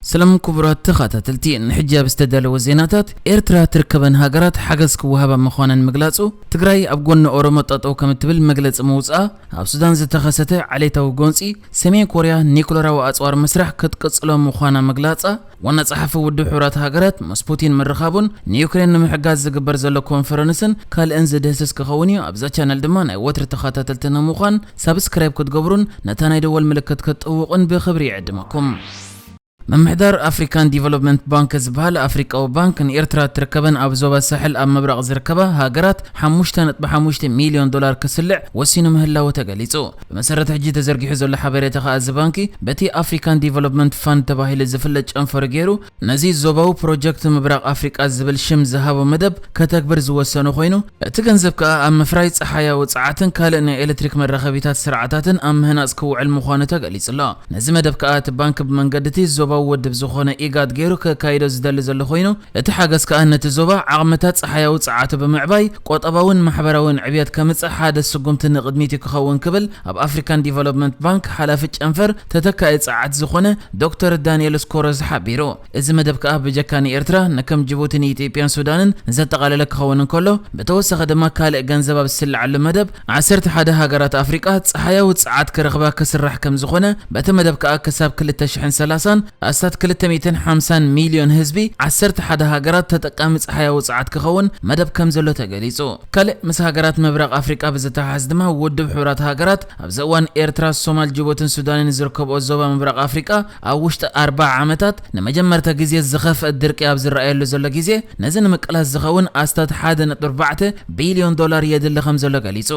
ሰላም ክቡራት ተኸታተልቲ፣ ንሕጂ ኣብ ዝተዳለወ ዜናታት፣ ኤርትራ ትርከበን ሃገራት ሓገዝ ክወሃባ ምዃነን ምግላጹ፣ ትግራይ ኣብ ጎኒ ኦሮሞ ጠጠው ከም እትብል መግለጺ ምውጽኣ፣ ኣብ ሱዳን ዝተኸሰተ ዓሌታዊ ጎንጺ፣ ሰሜን ኮርያ ኒኩለራዊ ኣጽዋር ምስራሕ ክትቅጽሎ ምዃና ምግላጻ፣ ዋና ጸሓፊ ውድብ ሕቡራት ሃገራት ምስ ፑቲን ምርኻቡን ንዩክሬን ንምሕጋዝ ዝግበር ዘሎ ኮንፈረንስን ካልእን ዝድህስስ ክኸውን እዩ። ኣብዛ ቻነል ድማ ናይ ወትሪ ተኸታተልቲ ንምዃን ሳብስክራይብ ክትገብሩን ነታ ናይ ደወል ምልክት ክትጥውቑን ብኽብሪ ይዕድመኩም። ምምሕዳር ኣፍሪካን ዲቨሎፕመንት ባንክ ዝበሃል ኣፍሪቃዊ ባንክ ንኤርትራ ትርከበን ኣብ ዞባ ሳሕል ኣብ ምብራቕ ዝርከባ ሃገራት ሓሙሽተ ነጥቢ ሓሙሽተ ሚልዮን ዶላር ክስልዕ ወሲኑ ምህላዉ ተገሊጹ። ብመሰረት ሕጂ ተዘርጊሑ ዘሎ ሓበሬታ ከኣ እዚ ባንኪ በቲ ኣፍሪካን ዲቨሎፕመንት ፋንድ ተባሂሉ ዝፍለጥ ጨንፈሩ ገይሩ ነዚ ዞባዊ ፕሮጀክት ምብራቕ ኣፍሪቃ ዝብል ሽም ዝሃቦ መደብ ከተግብር ዝወሰኑ ኮይኑ፣ እቲ ገንዘብ ከኣ ኣብ ምፍራይ ጸሓያዊ ጸዓትን ካልእ ናይ ኤሌክትሪክ መራኸቢታት ስርዓታትን ኣብ ምህናጽ ክውዕል ምዃኑ ተገሊጹ ኣሎ። ነዚ መደብ ከኣ እቲ ባንክ ብመንገዲ እቲ ዞባዊ ውድብ ዝኾነ ኢጋድ ገይሩ ከካይዶ ዝደሊ ዘሎ ኮይኑ፣ እቲ ሓገዝ ከኣ ነቲ ዞባ ዓቕምታት ጸሓያዊ ጸዓቱ ብምዕባይ ቆጠባውን ማሕበራውን ዕብየት ከምጽእ ሓደ ስጉምቲ ንቕድሚት እዩ ክኸውን ክብል ኣብ ኣፍሪካን ዲቨሎፕመንት ባንክ ሓላፊ ጨንፈር ተተካኢ ጸዓት ዝኾነ ዶክተር ዳንኤል ስኮረዝ ሓቢሩ። እዚ መደብ ከኣ ብጀካ ንኤርትራ ንከም ጅቡቲ ንኢትዮጵያን ሱዳንን ዘጠቓለለ ክኸውን እንከሎ፣ ብተወሳኺ ድማ ካልእ ገንዘብ ኣብ ዝስልዓሉ መደብ ዓሰርተ ሓደ ሃገራት ኣፍሪቃ ጸሓያዊ ጸዓት ክረኽባ ክስራሕ ከም ዝኾነ፣ በቲ መደብ ከኣ ክሳብ ክልተ ሽሕን ሰላሳን ኣስታት ክልተ ሚእትን ሓምሳን ሚልዮን ህዝቢ ዓሰርተ ሓደ ሃገራት ተጠቃሚ ጸሓያዊ ጸዓት ክኸውን መደብ ከም ዘሎ ተገሊጹ። ካልእ ምስ ሃገራት ምብራቕ ኣፍሪቃ ብዝተሓሓዝ ድማ ውድብ ሕቡራት ሃገራት ኣብዚ እዋን ኤርትራ፣ ሶማል፣ ጅቡትን ሱዳንን ዝርከብኦ ዞባ ምብራቕ ኣፍሪቃ ኣብ ውሽጢ ኣርብዓ ዓመታት ንመጀመርታ ግዜ ዝኸፍአ ድርቂ ኣብ ዝረኣየሉ ዘሎ ግዜ ነዚ ንምቅላስ ዝኸውን ኣስታት ሓደ ነጥቢ ኣርባዕተ ቢልዮን ዶላር የድሊ ከም ዘሎ ገሊጹ።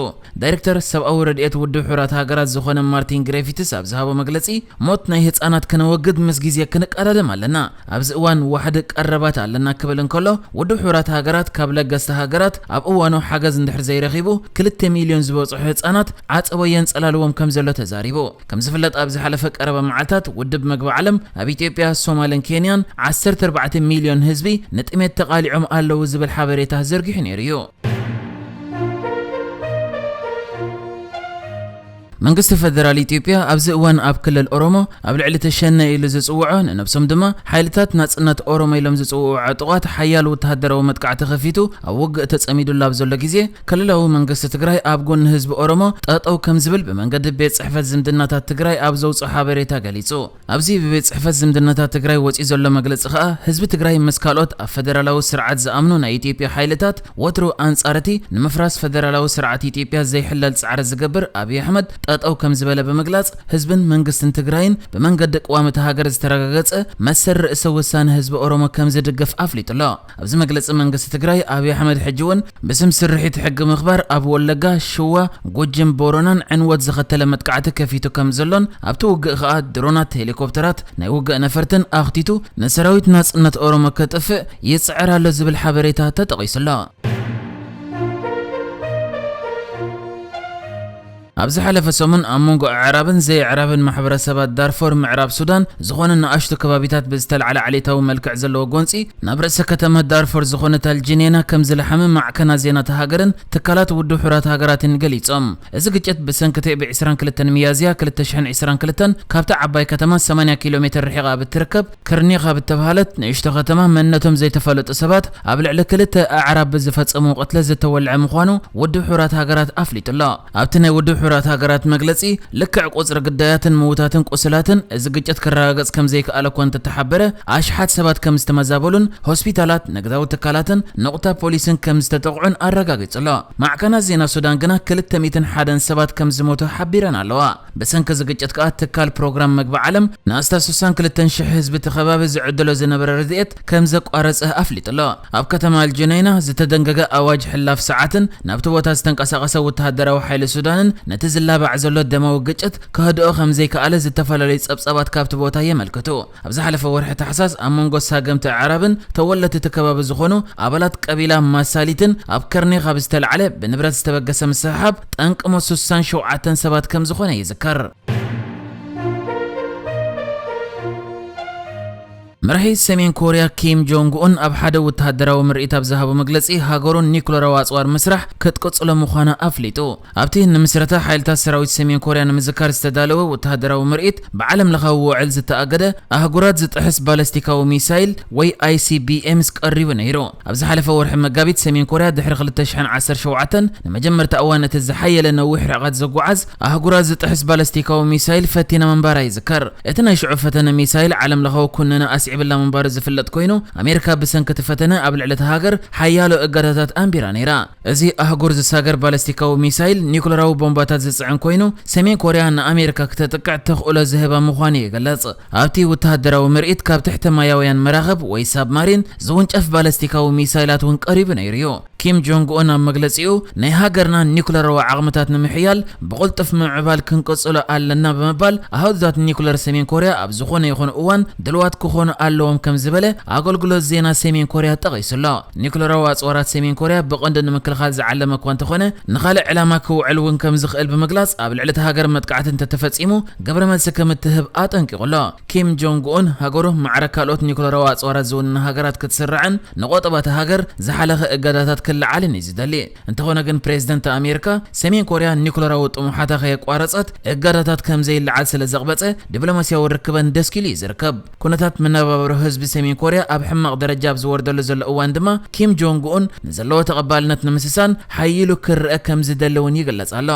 ዳይሬክተር ሰብኣዊ ረድኤት ውድብ ሕቡራት ሃገራት ዝኾነ ማርቲን ግሬፊትስ ኣብ ዝሃቦ መግለጺ፣ ሞት ናይ ህጻናት ክነወግድ ምስ ግዜ ክንቀዳደም ኣለና። ኣብዚ እዋን ዋሕዲ ቀረባት ኣለና ክብል እንከሎ፣ ውድብ ሕቡራት ሃገራት ካብ ለገስቲ ሃገራት ኣብ እዋኑ ሓገዝ እንድሕር ዘይረኺቡ፣ ክልተ ሚልዮን ዝበጽሑ ህጻናት ዓጸቦ የንጸላልዎም ከም ዘሎ ተዛሪቡ። ከም ዝፍለጥ፣ ኣብ ዝሓለፈ ቀረባ መዓልታት ውድብ መግቢ ዓለም ኣብ ኢትዮጵያ፣ ሶማልን ኬንያን ዓሰርተ ኣርባዕተ ሚልዮን ህዝቢ ንጥሜት ተቓሊዖም ኣለዉ ዝብል ሓበሬታ ዘርጊሑ ነይሩ እዩ። መንግስቲ ፈደራል ኢትዮጵያ ኣብዚ እዋን ኣብ ክልል ኦሮሞ ኣብ ልዕሊ ተሸነ ኢሉ ዝጽውዖ፣ ንነብሶም ድማ ሓይልታት ናጽነት ኦሮሞ ኢሎም ዝጽውዑ ዕጡቓት ሓያል ወተሃደራዊ መጥቃዕቲ ከፊቱ ኣብ ውግእ ተጸሚዱሉ ኣብ ዘሎ ግዜ፣ ክልላዊ መንግስቲ ትግራይ ኣብ ጎኒ ህዝቢ ኦሮሞ ጠጠው ከም ዝብል ብመንገዲ ቤት ጽሕፈት ዝምድናታት ትግራይ ኣብ ዘውፅኦ ሓበሬታ ገሊጹ። ኣብዚ ብቤት ጽሕፈት ዝምድናታት ትግራይ ወጺኡ ዘሎ መግለጺ ከኣ፣ ህዝቢ ትግራይ ምስ ካልኦት ኣብ ፈደራላዊ ስርዓት ዝኣምኑ ናይ ኢትዮጵያ ሓይልታት ወትሩ ኣንጻር እቲ ንምፍራስ ፈደራላዊ ስርዓት ኢትዮጵያ ዘይሕለል ጻዕሪ ዝገብር ኣብይ ኣሕመድ ጠጠው ከም ዝበለ ብምግላጽ፣ ህዝብን መንግስትን ትግራይን ብመንገዲ ቅዋም እታ ሃገር ዝተረጋገጸ መሰል ርእሰ ውሳነ ህዝቢ ኦሮሞ ከም ዝድግፍ ኣፍሊጡ ኣሎ። ኣብዚ መግለጺ መንግስቲ ትግራይ ኣብይ ኣሕመድ ሕጂ እውን ብስም ስርሒት ሕጊ ምኽባር ኣብ ወለጋ፣ ሽዋ፣ ጎጅም፣ ቦረናን ዕንወት ዘኸተለ መጥቃዕቲ ከፊቱ ከም ዘሎን ኣብቲ ውግእ ከኣ ድሮናት፣ ሄሊኮፕተራት፣ ናይ ውግእ ነፈርትን ኣኽቲቱ ንሰራዊት ናጽነት ኦሮሞ ከጥፍእ ይጽዕር ኣሎ ዝብል ሓበሬታ ተጠቒሱ ኣሎ። ኣብ ዝሓለፈ ሰሙን ኣብ መንጎ ኣዕራብን ዘይኣዕራብን ማሕበረሰባት ዳርፎር ምዕራብ ሱዳን ዝኾነ ንኣሽቱ ከባቢታት ብዝተላዕለ ዓሌታዊ መልክዕ ዘለዎ ጎንጺ ናብ ርእሰ ከተማ ዳርፎር ዝኾነት ኣልጂኔና ከም ዝለሓመ ማዕከናት ዜና እታ ሃገርን ትካላት ውድብ ሕቡራት ሃገራትን ገሊጾም። እዚ ግጭት ብሰንኪ እቲ ብ ዕስራን ክልተን ሚያዝያ ክልተ ሽሕን ዕስራን ክልተን ካብታ ዓባይ ከተማ ሰማንያ ኪሎ ሜትር ርሒቓ ብትርከብ ክርኒኻ ብተባሃለት ንእሽቶ ከተማ መንነቶም ዘይተፈለጡ ሰባት ኣብ ልዕሊ ክልተ ኣዕራብ ብዝፈጸምዎ ቅትለት ዝተወልዐ ምዃኑ ውድብ ሕቡራት ሃገራት ኣፍሊጡ ኣሎ። ኣብቲ ናይ ውድብ ሕቡራት ሃገራት መግለጺ፣ ልክዕ ቁጽሪ ግዳያትን ምዉታትን ቁስላትን እዚ ግጭት ክረጋገጽ ከም ዘይከኣለ እኳ እንተተሓበረ፣ ኣሽሓት ሰባት ከም ዝተመዛበሉን ሆስፒታላት፣ ንግዳዊ ትካላትን ነቑጣ ፖሊስን ከም ዝተጠቕዑን ኣረጋጊጹ ኣሎ። ማዕከናት ዜና ሱዳን ግና ክልተ ሚእትን ሓደን ሰባት ከም ዝሞቱ ሓቢረን ኣለዋ። ብሰንኪ እዚ ግጭት ከኣ ትካል ፕሮግራም መግቢ ዓለም ንኣስታት ስሳን ክልተን ሽሕ ህዝቢ እቲ ከባቢ ዝዕድሎ ዝነበረ ረድኤት ከም ዘቋረጸ ኣፍሊጡ ኣሎ። ኣብ ከተማ ኣልጁነይና ዝተደንገገ ኣዋጅ ሕላፍ ሰዓትን ናብቲ ቦታ ዝተንቀሳቐሰ ወተሃደራዊ ሓይሊ ሱዳንን ነቲ ዝላባዕ ዘሎ ደማዊ ግጭት ከህድኦ ከም ዘይከኣለ ዝተፈላለዩ ጸብጻባት ካብቲ ቦታ የመልክቱ። ኣብ ዝሓለፈ ወርሒ ታሕሳስ ኣብ መንጎ ሳገምቲ ኣዕራብን ተወለድቲ እቲ ከባቢ ዝኾኑ ኣባላት ቀቢላ ማሳሊትን ኣብ ከርኔ ካብ ዝተላዕለ ብንብረት ዝተበገሰ ምስሕሓብ ጠንቂ ሞት ስሳን ሸውዓተን ሰባት ከም ዝኾነ ይዝከር። መራሒ ሰሜን ኮርያ ኪም ጆንግ ኡን ኣብ ሓደ ወተሃደራዊ ምርኢት ኣብ ዝሃቦ መግለጺ፣ ሃገሩን ኒኩለራዊ ኣጽዋር ምስራሕ ክትቅጽሎ ምዃና ኣፍሊጡ። ኣብቲ ንምስረታ ሓይልታት ሰራዊት ሰሜን ኮርያ ንምዝካር ዝተዳለወ ወተሃደራዊ ምርኢት፣ ብዓለም ለኻዊ ውዕል ዝተኣገደ ኣህጉራት ዝጥሕስ ባለስቲካዊ ሚሳይል ወይ ኣይሲቢኤምስ ቀሪቡ ነይሩ። ኣብ ዝሓለፈ ወርሒ መጋቢት፣ ሰሜን ኮርያ ድሕሪ ክልተ ሽሕን ዓሰርተ ሸውዓተን ንመጀመርታ እዋን እቲ ዝሓየለ ነዊሕ ርሕቀት ዘጓዓዝ ኣህጉራት ዝጥሕስ ባለስቲካዊ ሚሳይል ፈቲና ምንባራ ይዝከር። እቲ ናይ ሽዑ ፈተነ ሚሳይል፣ ዓለም ለኻዊ ኩነነ ኣስዒብላ ምንባሩ ዝፍለጥ ኮይኑ፣ ኣሜሪካ ብሰንኪ እቲ ፈተነ ኣብ ልዕሊ እታ ሃገር ሓያሎ እገዳታት ኣንቢራ ነይራ። እዚ ኣህጉር ዝሳገር ባለስቲካዊ ሚሳይል ኒኩለራዊ ቦምባታት ዝጽዕን ኮይኑ፣ ሰሜን ኮርያ ንኣሜሪካ ክተጥቅዕ ተኽእሎ ዝህባ ምዃኑ ይግለጽ። ኣብቲ ወተሃደራዊ ምርኢት፣ ካብ ትሕተ ማያውያን መራኽብ ወይ ሳብማሪን ዝውንጨፍ ባለስቲካዊ ሚሳይላት እውን ቀሪቡ ነይሩ እዩ። ኪም ጆንግ ኡን ኣብ መግለጺኡ፣ ናይ ሃገርና ኒኩለራዊ ዓቕምታት ንምሕያል ብቕልጡፍ ምምዕባል ክንቅጽሎ ኣለና ብምባል፣ ኣሃዱታት ኒኩለር ሰሜን ኮርያ ኣብ ዝኾነ ይኹን እዋን ድልዋት ክኾኑ ኣለዎም ከም ዝበለ ኣገልግሎት ዜና ሰሜን ኮርያ ጠቒሱ ኣሎ። ኒኩለራዊ ኣጽዋራት ሰሜን ኮርያ ብቐንዱ ንምክልኻል ዝዓለመ እኳ እንተኾነ፣ ንኻልእ ዕላማ ክውዕል እውን ከም ዝኽእል ብምግላጽ፣ ኣብ ልዕሊ እታ ሃገር መጥቃዕቲ እንተተፈጺሙ፣ ግብረ መልሲ ከም እትህብ ኣጠንቂቑ ኣሎ። ኪም ጆንግ ኡን፣ ሃገሩ ማዕረ ካልኦት ኒኩለራዊ ኣጽዋራት ዝውንና ሃገራት ክትስራዕን ንቆጠባ እታ ሃገር ዝሓለኸ እገዳታት ክለዓልን እዩ ዝደሊ። እንተኾነ ግን፣ ፕሬዝደንት ኣሜሪካ፣ ሰሜን ኮርያ ኒኩለራዊ ጥሙሓታ ከየቋረጸት እገዳታት ከም ዘይለዓል ስለ ዘቕበጸ፣ ዲፕሎማስያዊ ርክበን ደስኪሉ እዩ ዝርከብ። ኩነታት መነባብሮ ህዝቢ ሰሜን ኮርያ ኣብ ሕማቕ ደረጃ ኣብ ዝወርደሉ ዘሎ እዋን ድማ፣ ኪም ጆንግ ኡን ንዘለዎ ተቐባልነት ንምስሳን ሓይሉ ክረአ ከም ዝደሊ እውን ይግለጽ ኣሎ።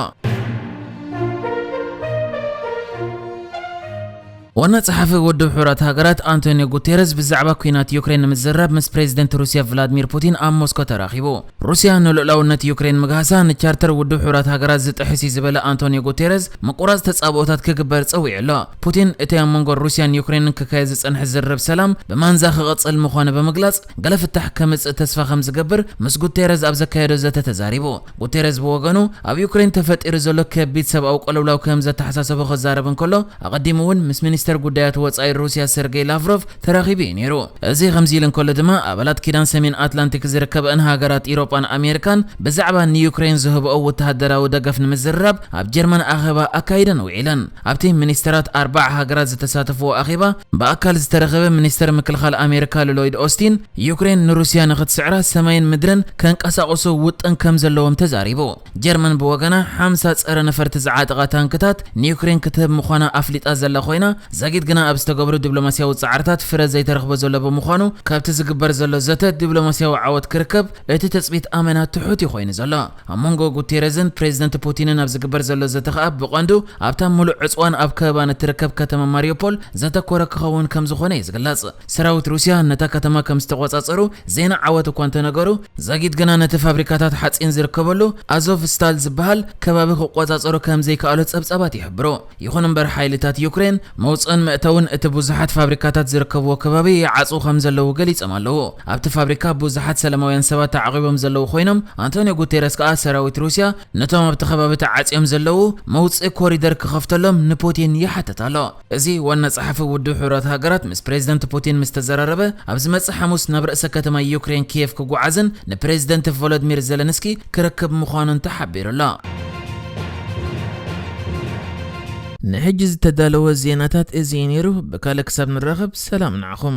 ዋና ጸሓፊ ውድብ ሕቡራት ሃገራት ኣንቶኒዮ ጉቴረዝ ብዛዕባ ኲናት ዩክሬን ንምዝራብ ምስ ፕሬዝደንት ሩስያ ቭላድሚር ፑቲን ኣብ ሞስኮ ተራኺቡ። ሩስያ ንልኡላውነት ዩክሬን ምግሃሳ ንቻርተር ውድብ ሕቡራት ሃገራት ዝጥሕስ እዩ ዝበለ ኣንቶኒዮ ጉቴረዝ፣ ምቁራጽ ተጻብኦታት ክግበር ጸዊዑ ኣሎ። ፑቲን፣ እቲ ኣብ መንጎ ሩስያን ዩክሬንን ክካየድ ዝጸንሐ ዝርርብ ሰላም ብማንዛ ክቕጽል ምዃኑ ብምግላጽ፣ ገለ ፍታሕ ከምጽእ ተስፋ ከም ዝገብር ምስ ጉቴረዝ ኣብ ዘካየዶ ዘተ ተዛሪቡ። ጉቴረዝ ብወገኑ፣ ኣብ ዩክሬን ተፈጢሩ ዘሎ ከቢድ ሰብኣዊ ቅልውላው ከም ዘተሓሳሰቦ ክዛረብ እንከሎ፣ ኣቐዲሙ እውን ምስ ሚኒስተር ጉዳያት ወጻኢ ሩስያ ሰርጌይ ላቭሮቭ ተራኺቡ እዩ ነይሩ። እዚ ከምዚ ኢሉ እንከሎ ድማ፣ ኣባላት ኪዳን ሰሜን ኣትላንቲክ ዝርከበኣን ሃገራት ኢሮጳን ኣሜሪካን ብዛዕባ ንዩክሬን ዝህብኦ ወተሃደራዊ ደገፍ ንምዝርራብ ኣብ ጀርመን ኣኼባ ኣካይደን ውዒለን። ኣብቲ ሚኒስተራት ኣርባዓ ሃገራት ዝተሳተፍዎ ኣኼባ፣ ብኣካል ዝተረኸበ ሚኒስተር ምክልኻል ኣሜሪካ ሎይድ ኦስቲን፣ ዩክሬን ንሩስያ ንኽትስዕራ ሰማይን ምድርን ከንቀሳቕሱ ውጥን ከም ዘለዎም ተዛሪቡ። ጀርመን ብወገና፣ ሓምሳ ጸረ ነፈርቲ ዝዓጠቓ ታንክታት ንዩክሬን ክትህብ ምዃና ኣፍሊጣ ዘላ ኮይና፣ ዛጊት ግና ኣብ ዝተገብሩ ዲፕሎማስያዊ ጻዕርታት ፍረ ዘይተረኽቦ ዘሎ ብምዃኑ፣ ካብቲ ዝግበር ዘሎ ዘተ ዲፕሎማስያዊ ዓወት ክርከብ እቲ ትጽቢት ኣመና ትሑት እዩ ኮይኑ ዘሎ። ኣብ መንጎ ጉቴረዝን ፕሬዝደንት ፑቲንን ኣብ ዝግበር ዘሎ ዘተ ከኣ፣ ብቐንዱ ኣብታ ምሉእ ዕጽዋን ኣብ ከበባን እትርከብ ከተማ ማሪዮፖል ዘተኮረ ክኸውን ከም ዝኾነ እዩ ዝግለጽ። ሰራዊት ሩስያ ነታ ከተማ ከም ዝተቖጻጸሩ ዜና ዓወት እኳ እንተነገሩ፣ ዛጊት ግና ነቲ ፋብሪካታት ሓጺን ዝርከበሉ ኣዞቭስታል ዝበሃል ከባቢ ክቆጻጸሩ ከም ዘይከኣሉ ጸብጻባት ይሕብሩ። ይኹን እምበር፣ ሓይልታት ዩክሬን መውጽእን መእተውን እቲ ብዙሓት ፋብሪካታት ዝርከብዎ ከባቢ ይዓጽዉ ከም ዘለዉ ገሊጾም ኣለዉ። ኣብቲ ፋብሪካ ብዙሓት ሰላማውያን ሰባት ተዓቒቦም ዘለዉ ኮይኖም፣ ኣንቶኒዮ ጉቴረስ ከኣ ሰራዊት ሩስያ ነቶም ኣብቲ ከባቢ ተዓጽዮም ዘለዉ መውጽኢ ኮሪደር ክኸፍተሎም ንፑቲን ይሓትት ኣሎ። እዚ ዋና ጸሓፊ ውድብ ሕቡራት ሃገራት ምስ ፕሬዝደንት ፑቲን ምስ ተዘራረበ፣ ኣብ ዝመጽእ ሓሙስ ናብ ርእሰ ከተማ ዩክሬን ኪየቭ ክጓዓዝን ንፕሬዝደንት ቮሎድሚር ዘለንስኪ ክረክብ ምዃኑን ተሓቢሩ ኣሎ። ንሕጂ ዝተዳለወ ዜናታት እዚ እዩ ነይሩ። ብካልእ ክሳብ ንራኸብ፣ ሰላም ንዓኹም።